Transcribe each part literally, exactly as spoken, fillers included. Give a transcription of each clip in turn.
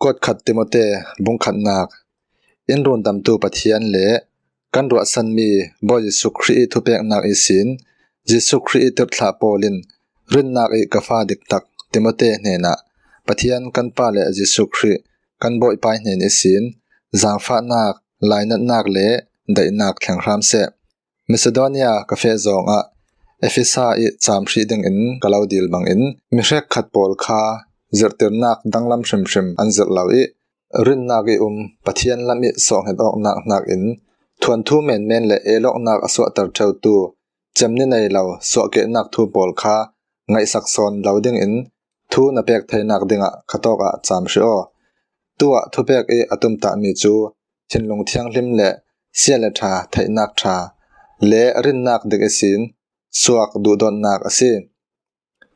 Kot khat Timote bung khatnak. In rundamtu Pathian le kan ruahsanmi Bawi Jesuh Khrih ih thupeknak ihsin Jesuh Khrih ih tirhthlah Paul in rinnak ih ka fa diktak Timote hnenah Pathian kan Pa le Jesuh Khrih kan Bawipa ih hnen ihsin zaangfahnak, lainatnak le daihnak thleng hram seh. Macedonia ka feh zawngah Efesa ih caam hrih dingin ka lo dil bangin mi hrekkhat pawl kha zirhtirnak danglam hrimhrim an zirh lo ih rinnak ih um Pathian lam ih sawhnghet awknak hnakin thuanthu menmen le elawknak a suahter ṭheutu cemni nei lo suahkehnak thu pawl kha ngaihsak sawn lo dingin thu na pek theinak dingah khatawkah caam hrih aw. Tuah thupek ih a tumtahmi cu thinlung thianghlim le sia le ṭha, theihnak ṭha le rinnak dik ihsin suak duhdawtnak a si.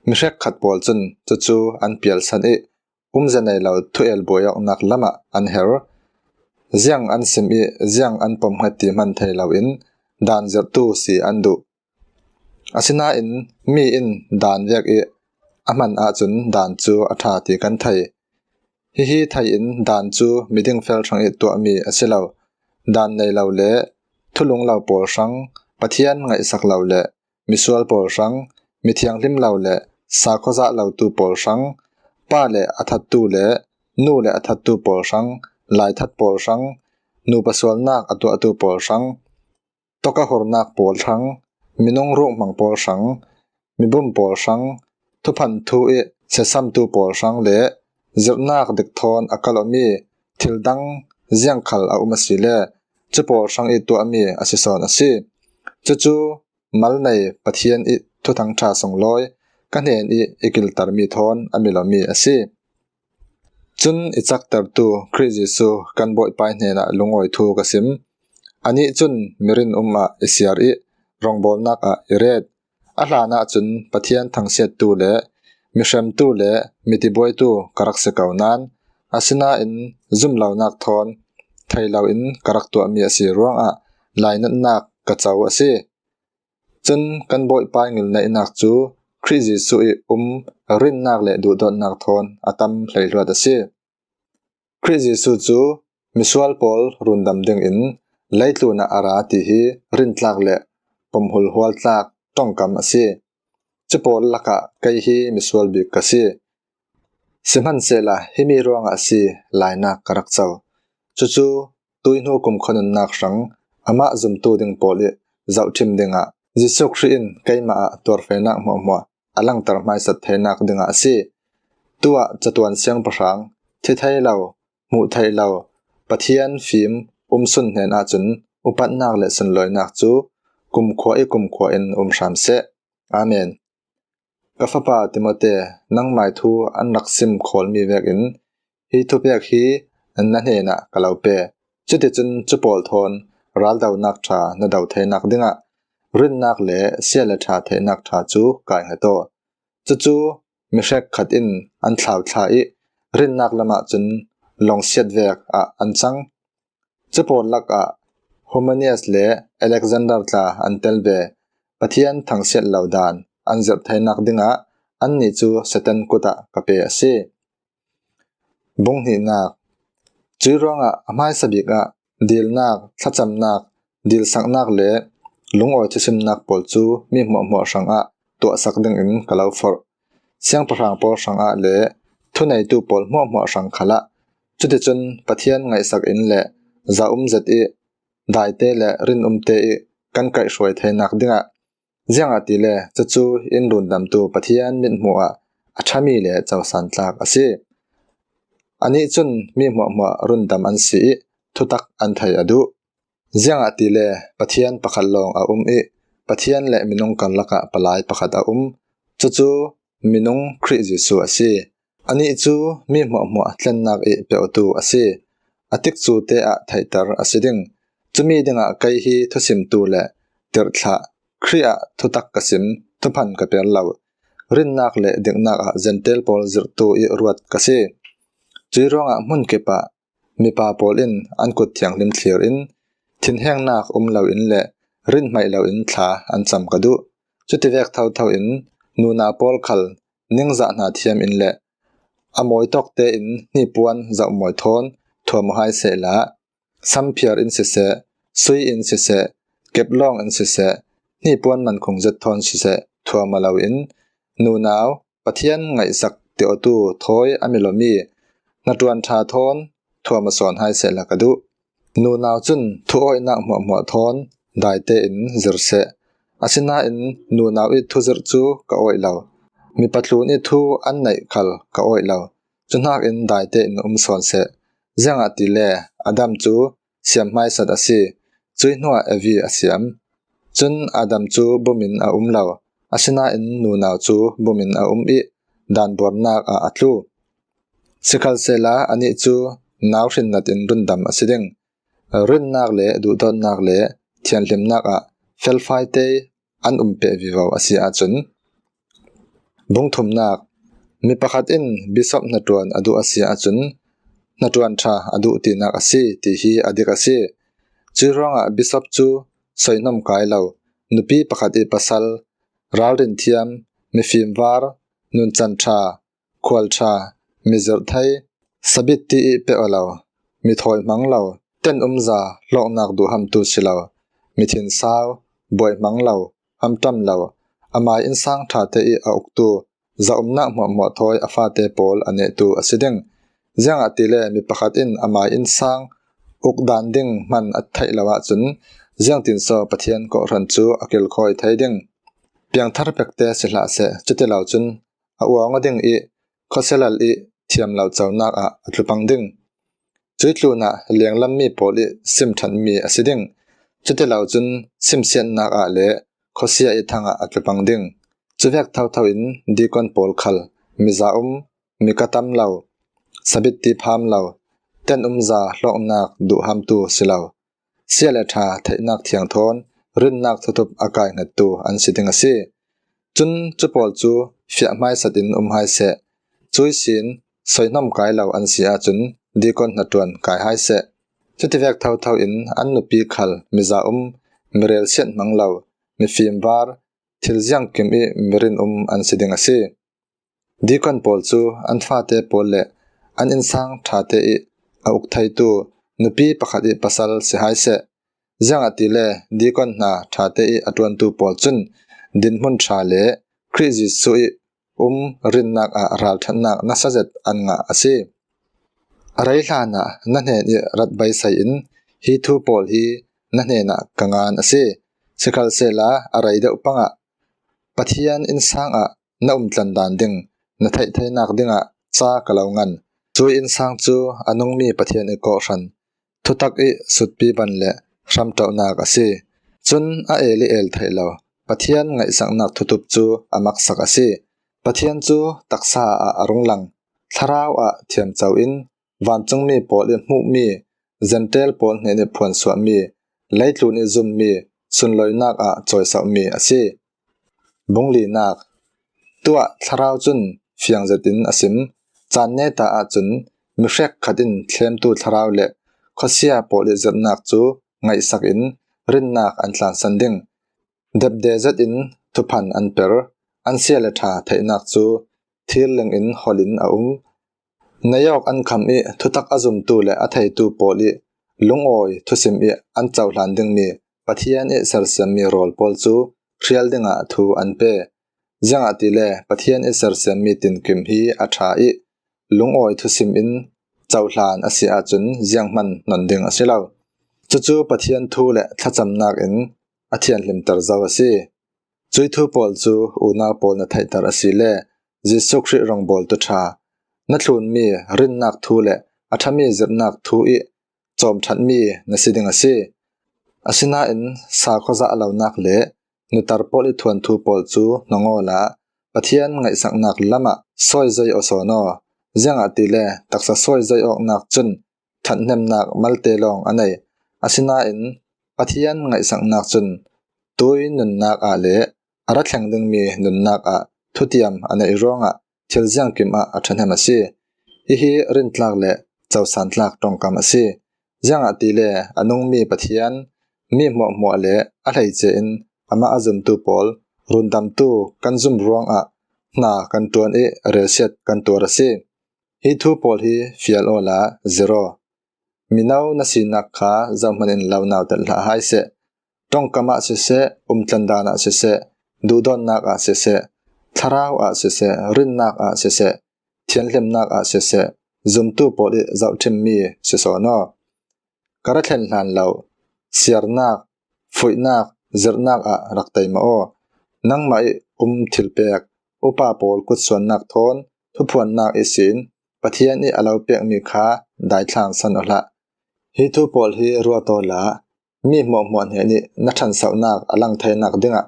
Mi hrekkhat pawl cun cucu an pialsan ih umze nei lo thuel buai awknak lamah an her. Ziang an sim ih ziang an pomhnget ti hman thei loin daan zirhtu si an duh. Asinain mi in daan vek ih a hman ahcun daan cu a ṭha ti kan thei. Hihi thei in daan cu miding fel hrang ih tuahmi a si lo. Daan nei lo le thulung lo pawl hrang, Pathian ngaihsak lo le misual pawl hrang, mithianghlim lo le sakhuazah lotu pawl hrang, pa le a thattu le nu le a thattu pawl hrang, laithat pawl hrang, nupa sualnak a tuahtu pawl hrang, tawka hurnak pawl hrang, minung ruhmang pawl hrang, mibum pawl hrang, thuphan thu ih siasamtu pawl hrang le zirhnak dik thawn a kalh awmi thil dang ziangkhal a um asile cu pawl hrang ih tuahmi a si sawn a si. Cucu mal nei Pathian ih Thuthang ṭha sunglawi ka hnen ih i kiltermi thawn a mil awmi a si. Cun i caktertu Khrih Jesuh kan Bawipa ih hnenah lungawi thu ka sim. Anih cun mirin um ah i siar ih rongbawlnak ah i ret. A hlan ahcun Pathian thangsiattu le mihremtu le mitibuaitu ka rak si ko nain, asinain zumlonak thawn thei loin ka rak tuahmi a si ruangah lainatnak ka co a si. Cun kan Bawipa ih ngilneihnak cu Khrih Jesuh ih um rinnak le duhdawtnak thawn a tam hleihluat a si. Khrih Jesuh cu misual pawl rundam dingin leitlun ah a ra ti hi rintlak le pomhulhualtlak ṭongkam a si. Cu pawl lakah kei hi misual bik ka si. Sihmanhsehla himi ruangah a si lainak ka rak co. Cucu tuihnu kumkhua nunnak hrang amah zumtu ding pawl ih zohṭhim dingah Jesuh Khrih in keimah ah tuarfehnak hmuahhmuah a langter hmaisat theinak dingah a si. Tuah catuan siangpahrang, thi thei lo, hmuh theih lo, Pathian fim umsun hnen ahcun upatnak le sunlawinak cu kumkhua ih kumkhua in um hram seh. Amen. Ka fapa Timote, nangmai thu an rak sim khawlmi vekin hi thupek hi na hnenah ka lo pe. Cuticun cu pawl thawn raldonak ṭha na do theinak dingah rinnak le sia le ṭha theihnak ṭha cu kai hnget aw. Cucu mi hrekkhat in an thlauthla ih rinnak lamah cun lawngsiat vek ah an cang. Cu pawl lakah Humanias le Alexander tla an tel ve. Pathian thangsiat lo daan an zirh theinak dingah annih cu Satan kut ah ka pe a si. Bung hnihnak. Cuih ruangah a hmaisa bik ah dilnak, thlacamnak, dilsaknak le lungawi thusimnak pawl cu mi hmuahhmuah hrangah tuahsak dingin ka lo forh. Siangpahrang pawl hrangah le thuneitu pawl hmuahhmuah hrang khalah cuticun Pathian ngaihsak in le zaum zet ih daite le rinumte ih kan kaihhruai theinak dingah, ziangahtile cucu in rundamtu Pathian mithmuh ah a ṭhami le cosan tlak a si. Anih cun mi hmuahhmuah rundam an si ih thutak an thei a duh. Ziangahtile Pathian pakhat lawng a um ih Pathian le minung karlak ah palai pakhat a um. Cucu minung Khrih Jesuh a si. Anih cu mi hmuahhmuah tlennak ih peuhtu a si. A tikcute ah theihter a si ding. Cumi dingah kei hi thusimtu le tirhthlah, Khrih ah thutak ka sim, thuphan ka per lo, rinnak le diknak ah Jentail pawl zirhtu ih ruat ka si. Cuih ruangah hmunkip ah mipa pawl in an kut thianghlim thlir in thinhengnak um loin le rinhmaih loin thla an cam ka duh. Cutivek thotho in nuna pawl khal ningzah hna thiam in le a mawi tawkte in hnipuan zauhmawi thawn thuam uh hai sehla, samphiar in siseh, sui in siseh, keplawng in siseh, hnipuan mankhung zet thawn siseh thuam a lo in, nunau Pathian ngaihsak tiawtu thawi a mi lo mi hnaṭuan ṭha thawn thuam a sawn hai sehla ka duh. Nunau cun thu awinak hmuahhmuah thawn daite in zir seh. Asinain nunau i thuzirh cu ka awih lo, mipa tlun i thu an neih khal ka awih lo. Cuhnakin daite in um sawn seh. Ziangahtile Adam cu siam hmaisat a si. Cuih hnuah Evi a siam. Cun Adam cu bum in a um lo, asinain nunau cu bum in a um i dan buarnak ah a tlu. Sikhalsehla anih cu nau hrin natin rundam a si ding. Rinnak le duhdawtnak le thianhlimnak ah felfai te an um peh vivo a si ahcun, bung thumnak, mi pakhat in bishop hnaṭuan a duh a si ahcun, hnaṭuan ṭha a duh tinak a si, ti hi a dik a si. Cuih ruangah bishop cu soihnam kai lo, nupi pakhat i pasal, ralrin thiam, mifim var, nuncan ṭha, khual ṭha, mizirh thei, sabitti i peuh a lo, mithawi hmang lo, ten umza hlawknak duhhamtu si lo, mithin sau, buai hmang lo, hamṭam lo, amai innsang ṭhate i a uktu, zaumnak hmuahhmuah thawi a fate pawl a nehtu a si ding. Ziangahtile mi pakhat in amai innsang uk dan ding hman a theih lo ahcun, ziangtinso Pathian kawhhran cu a kilkhawi thei ding? Piangthar pekte si hlah seh, cuti lo cun a uang aw ding i khuasia lal i thiam lo conak ah a tlu pang ding. Cuih tlunah lenglam mi pawl i sim ṭhanmi a si ding. Cuti lo cun simsiatnak ah le khuasia i thang ah a tlu pang ding. Cuvek thotho in dikon pawl khal miza um, mi ka tam lo, sabitti pham lo, ten umza hlawknak duhhamtu si lo, sia le ṭha theihnak thiang thawn rinnak thuthup a kai hngettu an si ding a si. Cun cu pawl cu fiah hmaisat in um hai seh. Cuih sin soihnam kai lo an si ahcun dikon hnaṭuan kai hai seh. Cutivek thotho in an nupi khal miza um, mirel siat hmang lo, mifim var, thil ziangkim i mirin um an si ding a si. Dikon pawl cu an fate pawl le an innsang ṭhate i a uk theitu nupi pakhat i pasal si hai seh. Ziangahtile dikon hna ṭhate i a ṭuantu pawl cun dinhmun ṭha le Khrih Jesuh i um rinnak ah ralṭhatnak nasa zet an ngah a si. A rei hlanah na hnen i rat beisei in hi thu pawl hi na hnenah ka ngan a si. Sikhalsehla a rei deuh pangah Pathian innsang ah na umtlan dan ding na theih theinak dingah ca ka lo ngan. Cuih innsang cu a nungmi Pathian i kawhhran, thutak i sutpi ban le hramṭohnak a si. Cun a el i el theih lo Pathian ngaihsaknak thuthup cu a maksak a si. Pathian cu taksa ah a rung lang, thlarau ah thiamco in, vancungmi pawl i hmuhmi, Jentail pawl hnen i phuansuahmi, leitlun i zummi, sunlawinak ah cawisauhmi a si. Bung linak. Tuah thlarau cun fiang zetin a sim. Caan neta ahcun mihrek khat in thlemtu thlarau le khuasia pawl i zirhnak cu ngaihsak in rinnak an tlansan ding. Depde zetin thuphan an per, an sia le ṭha theihnak cu thirling in holh in a um. Neiawk an kham i thutak a zumtu le a theitu pawl i lungawi thusim i an cohlan dingmi Pathian i sersiammi rawl pawl cu hrial dingah thu an pe. Ziangahtile Pathian i sersiammi tinkim hi a ṭha i lungawi thusim in cohlan a si ahcun zianghman nawn ding a si lo. Cucu Pathian thu le thlacamnak in a thianhlimter zo a si. Cuih thu pawl cu unau pawl na theihter a si le Jesuh Khrih rongbawltu ṭha na thlunmi rinnak thu le a ṭhami zirhnak thu i cawmṭhatmi na si ding a si. Asinain sakhuazah lonak le nutar pawl i thuanthu pawl cu hnong awla Pathian ngaihsaknak lamah sawizoi aw sawn aw. Ziangahtile taksa sawizoi awknak cun ṭhathnemnak malte lawng a nei. Asinain Pathian ngaihsaknak cun tui nunnak ah le a ra thleng dingmi nunnak ah thutiam a neih ruangah thil ziangkim ah a ṭhahnem a si. Hihi rintlak le cosantlak ṭongkam a si. Ziangahtile a nungmi Pathian mi hmuahhmuah le a hleice in amah a zumtu pawl rundamtu kan zum ruangah hna kan ṭuan i relsiat kan tuar a si. Hi thu pawl hi fial awla zir aw. Mino na sinak kha zohmanin lo nautat hlah hai seh. Ṭongkam ah siseh, umtlandan ah siseh, duhdawtnak ah siseh, thlarau ah siseh, rinnak ah siseh, thianhlimnak ah siseh, zumtu pawl ih zohṭhimmi si sawn aw. Ka ra thlen hlan lo, siarnak, fuihnak, zirhnak ah rak tei mah aw. Nangmah ih um thilpek, upa pawl kutsuannak thawn thuphuannak ihsin Pathian ih a lo pekmi kha daithlang san aw hlah. Hi thu pawl hi ruat awla mi hmuahhmuah hnenih na ṭhansauhnak a lang theinak dingah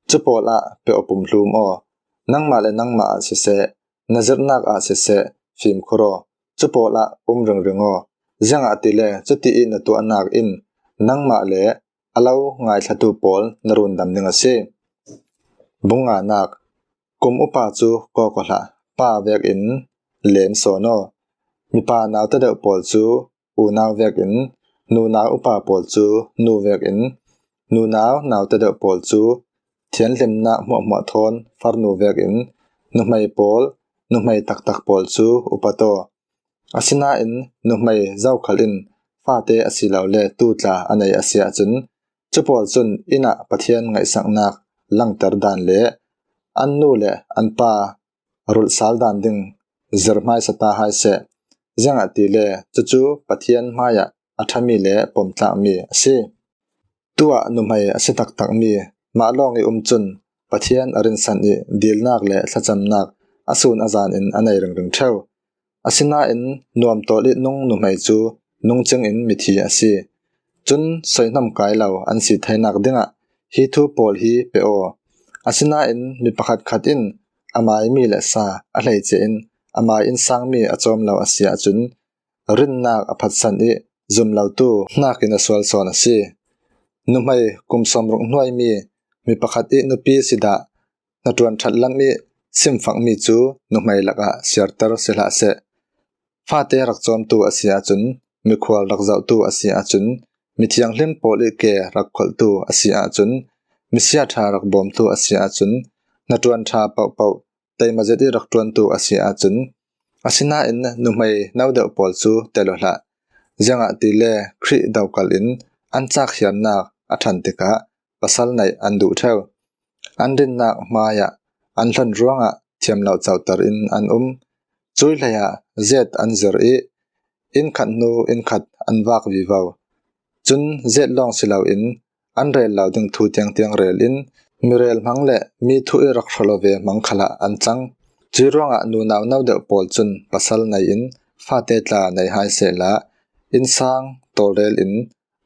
cu pawl ah pe aw pumhlum aw. Nangmah le nangmah ah siseh, na zirhnak ah siseh, fimkhur aw. Cu pawl ah um ringring aw. Ziangahtile cuti ih na tuahnak in nangmah le a lo ngaithlatu pawl na rundam ding a si. Bung nganak. Kum upa cu kawk aw hlah, pa vekin lem sawn aw. Mipa naute deuh pawl cu unau vekin, nunau upa pawl cu nu vekin, nunau naute deuh pawl cu thianhlimnak hmuahhmuah thawn farnu vekin, nuhmei pawl, nuhmei taktak pawl cu upat aw. Asinain nuhmei zokhal in fate asilole tutla a nei a si ahcun, cu pawl cun inn ah Pathian ngaihsaknak langter dan le an nu le an pa rulhsal dan ding zir hmaisa ta hai seh. Ziangahtile cucu Pathian hmaiah a ṭhami le pomtlakmi a si. Tuah nuhmei a si taktakmi mah lawng ih um cun Pathian a rinsan ih dilnak le thlacamnak a sun a zan in a nei ringring ṭheu. Asinain nuamtawl ih nung nuhmei cu nungcing in mithi a si. Cun soihnam kai lo an si theinak dingah hi thu pawl hi pe aw. Asinain mi pakhatkhat in a maimi le sa a hleice in a mai in sangmi a cawm lo a si ahcun rinnak a phatsan ih zum lotu hnakin a sual sawn a si. Nuhmei kum sawmruk hnuaimi mi pakhat ih nupi sidah hnaṭuan ṭhat lam ih simfakmi cu nuhmei lakah siarter si hlah seh. Fate rak cawmtu a si ahcun, mikhual rak zohtu a si ahcun, mithianghlim pawl ih ke rak kholhtu a si ahcun, misia ṭha rak bawmtu a si ahcun, hnaṭuan ṭha pohpoh teima zet ih rak ṭuantu a si ahcun, asinain nuhmei no deuh pawl cu tel aw hlah. Ziangahtile Khrih dokal in an cak hiarnak a ṭhan tikah pasal naih an duh ṭheu. An rinnak hmaiah an hlon ruangah thiam lo coter in an um. Cui hleiah zet an zir ih inn khat hnu inn khat an vak vivo. Cun zet lawng si loin an rel lo ding thu tiangtiang rel in mi rel hmang le mi thu ih rak hrawh lo ve hmang khalah an cang. Cui ruangah nunau no deuh pawl cun pasal nei in fate tla nei hai sehla, innsang tawlrel in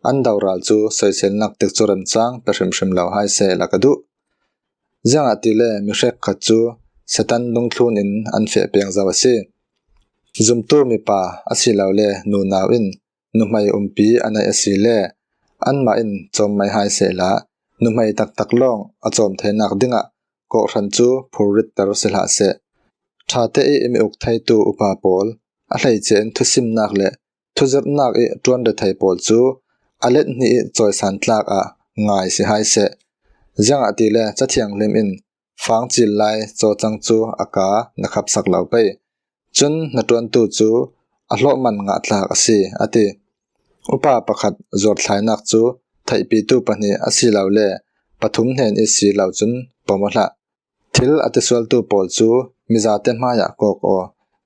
an doral cu soiselnak tikcu remcang pe hrimhrim lo hai sehla ka duh. Ziangahtile mi hrekkhat cu Satan dungthlun in an feh peng zo a si. Zumtu mipa asilole nunau in nuhmei umpi a neih asile, anmah in cawm mai hai sehla, nuhmei taktak lawng a cawm theinak dingah kawhhran cu phurritter si hlah seh. Ṭhate ih mi uk theitu upa pawl, a hleice in thusimnak le thuzirhnak ih ṭuan rethei pawl cu a let hnih ih cawisan tlak ah ngai si hai seh. Ziangahtile Ca Thianghlim in fangcil lai cawcang cu a ka na khapsak lo pei. Cun hnaṭuantu cu a hlawhman ngah tlak a si, a ti. Upa pakhat zuarthlainak cu theihpitu pahnih asilole pathum hnen ih si lo cun pom aw hlah. Thil a tisualtu pawl cu mizate hmaiah kawk aw,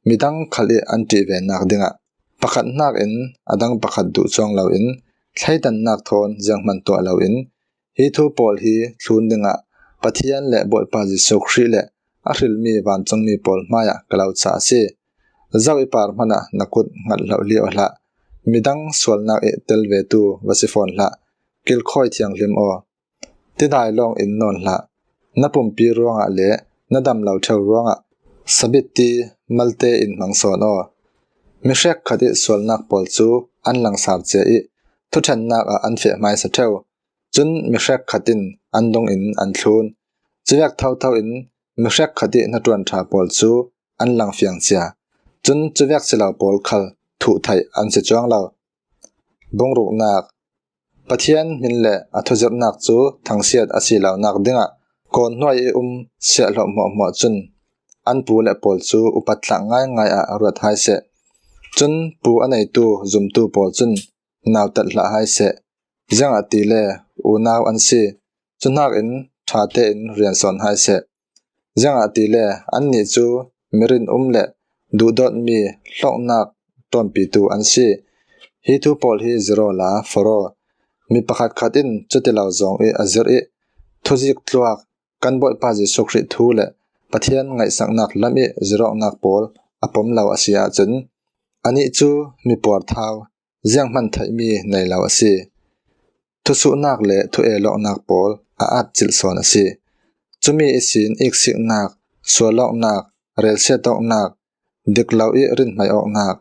midang khal ih an ṭih venak dingah. Pakhat hnakin a dang pakhat duh cuang loin, thleidannak thawn zianghman tuah loin, hi thu pawl hi thlun dingah Pathian le Bawipa Jesuh Khrih le a hrilmi vancungmi pawl hmaiah ka lo cah a si. Zo ih par hmanah na kut hngalh hloh lio aw hlah. Midang sualnak ih tel vetu va si fawn hlah. Kilkhawi thianghlim aw. Tidai lawng in nawn hlah. Na pumpi ruangah le na dam lo ṭheu ruangah sabitti malte in hmang sawn aw. Mi hrekkhat ih sualnak pawl cu an langsar cia ih thuṭhennak ah an feh hmaisa ṭheu. Cun mi hrekkhat in an dungin an thlun. Cuvek thotho in mi hrekkhat ih hnaṭuan ṭha pawl cu an langfiang cia. Cun cuvek si lo pawl khal thuhtheih an si cuang lo. Bungruknak. Pathian hmin le a thuzirhnak cu thangsiat a si lonak dingah kawn hnuai ih um siahhlawh hmuahhmuah cun an pu le pawl cu upat thlak ngaingai ah ruat hai seh. Cun pu a neitu zumtu pawl cun nautat hlah hai seh. Ziangahtile unau an si. Cuhnakin ṭha tein rian sawn hai seh. Ziangahtile annih cu mirin um le duhdawtmi hlawknak ṭawnpitu an si. Hi thu pawl hi zir awla for aw. Mi pakhatkhat in cuti lo zawng ih a zirh ih, thuzik tluak, kan Bawipa Jesuh Khrih thu le Pathian ngaihsaknak lam ih zirh awknak pawl a pom lo a si ahcun, anih cu mi puarthau, zianghman theihmi nei lo a si. Thusuhnak le thu-el awknak pawl a at cilh sawn a si. Cumi ihsin iksiknak, sual awknak, relsiat awknak, dik lo ih rinhmai awknak,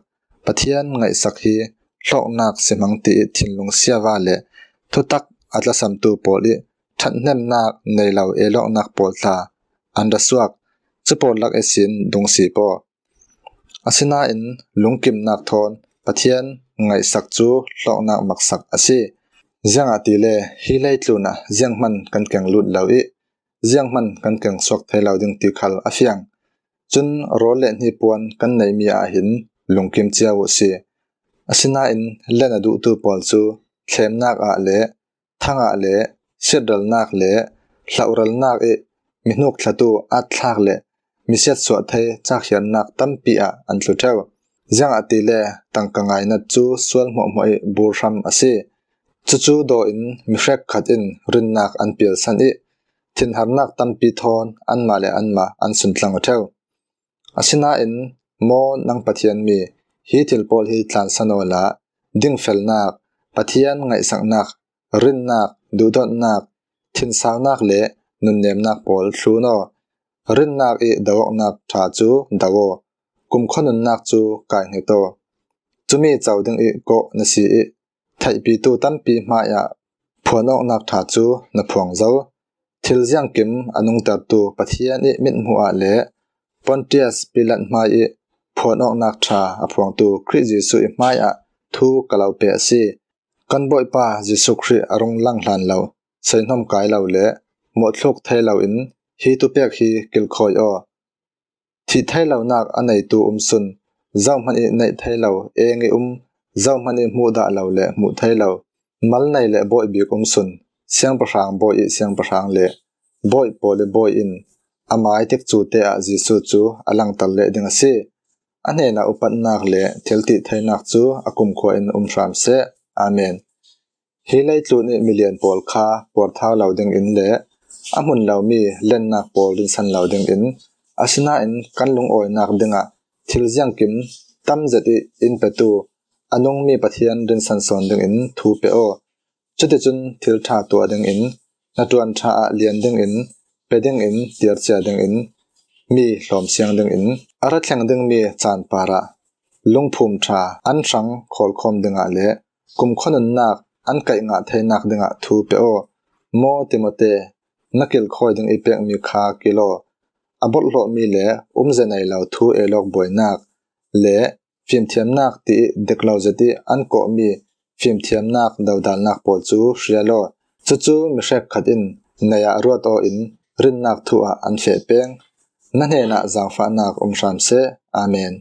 Pathian ngaihsak hi hlawknak si hmang tiih thinlung siava le thutak a tlasamtu pawl ih ṭhathnemnak nei lo el awknak pawl tla an ra suak. Cu pawl lak ihsin dung si paw. Asinain lungkimnak thawn Pathian ngaihsak cu hlawknak maksak a si. Ziangahtile hi leitlun ah zianghman kan keng lut lo ih, zianghman kan keng suak thei lo ding ti khal a fiang. Cun rawl le hnipuan kan neihmi ah hin lungkim cio uh si. Asinain len a duhtu pawl cu thlemnak ah le thangah le siatralnak le hlauhralnak ih mihnuk thlatu atthlak le misiatsuah thei cakhiarnak tampi ah an tlu ṭheu. Ziangahtile tangka ngainat cu sual hmuahhmuah ih burhram a si. Cucu daw in mi hrekkhat in rinnak an pialsan ih thinharnak tampi thawn anmah le anmah an suntlang aw ṭheu. Asinain maw nang Pathian mi, hi thil pawl hi tlansan awla dingfelnak, Pathian ngaihsaknak, rinnak, duhdawtnak, thinsaunak le nunnemnak pawl thlun aw. Rinnak ih do awknak ṭha cu do aw. Kumkhua nunnak cu kai hnget aw. Cumi co ding ih kawh na si ih theihpitu tampi hmaiah phuan awknak ṭha cu na phuang zo. Thil ziangkim a nungtertu Pathian ih mithmuh ah le Pontius Pilat hmai ih phuan awknak ṭha a phuangtu Khrih Jesuh ih hmaiah thu ka lo pe a si. Kan Bawipa Jesuh Khrih a rung lang hlan lo, seihnawm kai lo le mawhthluk thei loin hi thupek hi kilkhawi aw. Thih thei lonak a neitu um sun, zohman ih neih thei lo, eng ih um, zohman ih hmuh dah lo le hmuh thei lo, mal nei le bawi bik um sun, siangpahrang bawi ih siangpahrang le bawi pawl ih bawi in a mai tikcu te ah Jesuh cu a langter leh ding a si. A hnenah upatnak le thiltih theinak cu a kumkhua in um hram seh. Amen. Hi leitlun ih milian pawl kha puarthau lo dingin le a hmun lomi lennak pawl rinsan lo dingin, asinain kan lungawinak dingah thil ziangkim tam zet ih in petu a nungmi Pathian rinsan sawn dingin thu pe aw. Cuticun thil ṭha tuah dingin, hnaṭuan ṭha ah lian dingin, pe dingin, tiarcia dingin, mi hlawm siang dingin, a ra thleng dingmi caan parah lungphum ṭha an hrang khawlkhawm dingah le kumkhua nunnak an kaih ngah theinak dingah thu pe aw. Maw Timote, na kilkhawi ding ih pekmi kha kil aw. A bawlhhlawhmi le umze nei lo thu elawk buainak le fimthiamnak tiih dik lo zet ih an kawhmi fimthiamnak dodalnak pawl cu hrial aw. Cucu mi hrekkhat in nei ah ruat aw in rinnak thu ah an feh peng. Na hnenah zaangfahnak um hram seh. Amen.